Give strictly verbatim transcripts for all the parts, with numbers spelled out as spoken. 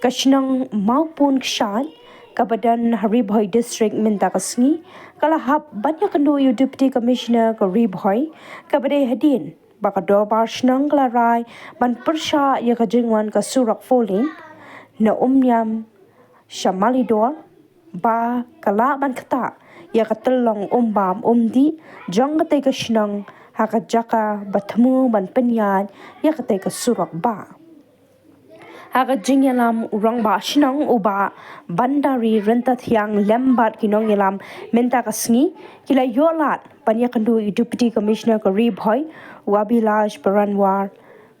Ka shnong Mawpun Kshaid, kaba don ha Ri Bhoi District mynta ka sngi, ka la hap ban ïakynduh ïa u Deputy Commissioner ka Ri Bhoi, kaba dei hadien ba ka Dorbar Shnong ka la rai ban pyrshah ïa ka jingwan ka surok four lane na Umïam sha Malidor, ba ka lah ban ktah ïa ka tyllong um bam um dih jong katei ka shnong ha ka jaka ba thmu ban pynïaid ïa katei ka surok bah. Ha ka jingïalam u Rangbah Shnong u Bah Bandari Ryntathiang lem bad ki nongïalam mynta ka sngi ki la ïoh lad ban ïakynduh ïa u Deputy Commissioner ka Ri Bhoi u Abhilash Baranwar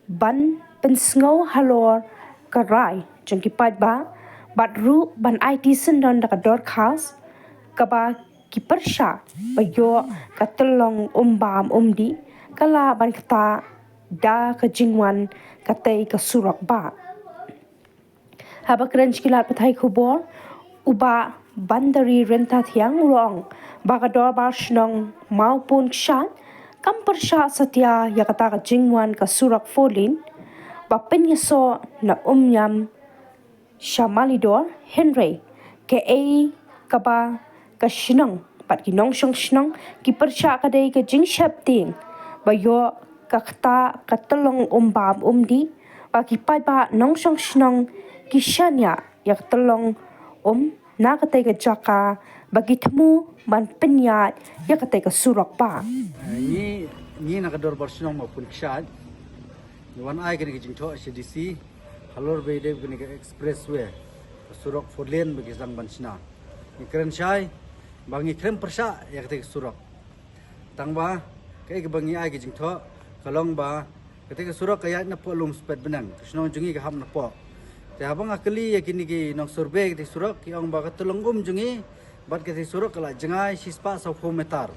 ban pynsngew halor ka rai jong ki paidbah bad ruh ban aiti syndon da ka dorkhas kaba ki pyrshah ba ïoh ka tyllong um bam um dih ka lah ban ktah da ka jingwan katei ka surok bah. Haba kren sha ki lad pathai khubor, u Bah Bandari Ryntathiang u la ong ba ka Dorbar Shnong Mawpun Kshaid kam pyrshah satia ïa kata ka jingwan ka surok four lane ba pynïasoh na Umïam sha Malidor, hynrei kaei kaba ka shnong bad ki nongshong shnong ki pyrshah ka dei ka jingsheptieng ba ïoh ka ktah ka tyllong um bam um dih, ba ki paidbah nongshong shnong ki shaniah ïa ka tyllong um na katei ka jaka ba ki thmu ban pynïaid ïa katei ka surok bah. Ngi, ngi na ka Dorbar Shnong Mawpun Kshaid ngi wan ai kane ka jingthoh sha D C halor ba ïadei bad kane ka expressway, ka surok four lane ba ki sdang ban shna. Ngi kren shai ba ngi khlem pyrshah ïa katei ka surok. Tang ba kaei kaba ngi ai ka jingthoh ka long ba katei ka surok ka ïaid napoh Lumspet Bneng, ka shnong jong ngi ka hap napoh. Te haba nga kylli ïa kine ki nong survey katei ka surok, ki ong ba ka tyllong um jong ngi bad katei ka surok ka la jngai shispah sawphew meter.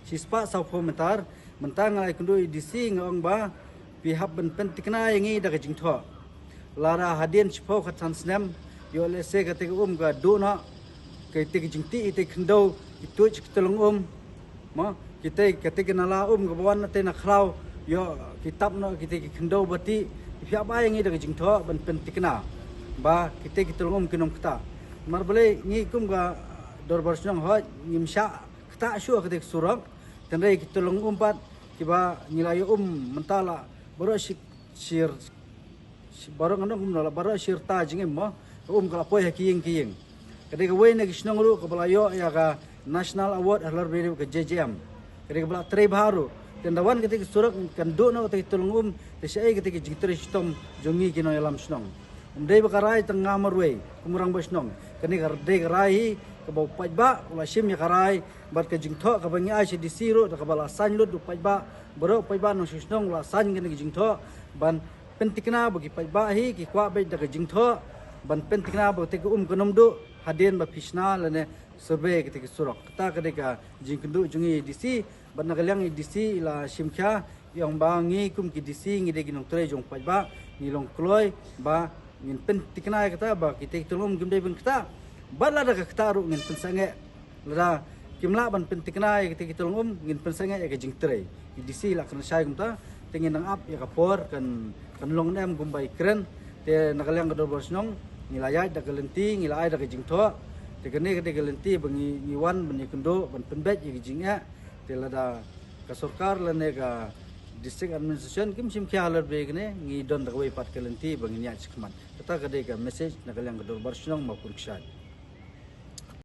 Shispah sawphew meter. Mynta nga la ïakynduh ïa D C, nga ong ba phi hap ban pynthikna ïa ngi da ka jingthoh. Lada hadien shiphew khatsan snem, ïoh lehse katei ka um ka duh noh, katei ka jingtih, katei ka khyndew, ki tuid sha ka tyllong um, mo, katei, katei ka nala um kaba wan na tei na khlaw, ïoh ki tap noh katei ka khyndew ba tih. Phi hap ai ïa ngi da ka jingthoh ban pynthikna ba katei ka tyllong um kin ym ktah. Namar balei ngi kum ka Dorbar Shnong hooid ngim shah ktah shuh katei ka surok. Tang dei ki tyllong um pat kiba ngi la ïoh um mynta la baroh shi, shir, shi, baroh, ngan ong kumno, la baroh shi rta jingim, mo, ka um ka la poi ha ki ïing ki ïing. Ka dei kawei na ki shnong ruh kaba la ïoh ïa ka National Award halor ba ïadei bad ka J J M. Ka dei kaba la trei bha ruh. Te ynda wan katei ka surok kan duh noh katei ka tyllong um, te shaei katei ka jingtrei shitom jong ngi ki nongïalam shnong? Ym dei ba ka rai tang nga marwei kum u rangbah shnong. Kane ka dei ka rai hi kaba u paidbah u la shim ïa ka rai bad ka jingthoh kaba ngi ai sha D C ruh da kaba la sign lut da u paidbah, baroh u paidbah nongshong shnong u la sign kane ka jingthoh ban pynthikna ba ki paidbah hi ki kwah beit da ka jingthoh ban pynthikna ba katei ka um kan ym duh hadien ba phi shna lane survey katei ka surok. Kata ka dei ka jingkynduh jong ngi ïa D C, bad na ka liang ïa D C i la shim khia, i ong ba ngi kum ki D C ngi dei ki nongtrei jong u paidbah, ngi long kloi ba ngin pynthikna ïa kata ba kitei ki tyllong um kim dei ban ktah. Bad lada ka ktah ruh ngin pynsangeh. Lada kim lah ban pynthikna ïa kitei ki tyllong um ngin pynsangeh ïa ka jingtrei. Ki D C i la kren shai kumta, te ngin nang ap ïa ka por kan, kan long ne em kumba i kren. Te na ka liang ka Dorbar Shnong ngi la ïaid da ka lynti, ngi la ai da ka jingthoh. Te kane ka dei ka lynti ba ngi, ngi wan ban ïakynduh ban pynbeit ïa ka jingeh. Te lada ka sorkar lane ka district administration kim shim khia halor ba kane, ngi don da kawei pat ka lynti ba ngin ïaid shakhmat. Kata ka dei ka message na ka liang ka Dorbar Shnong Mawpun Kshaid.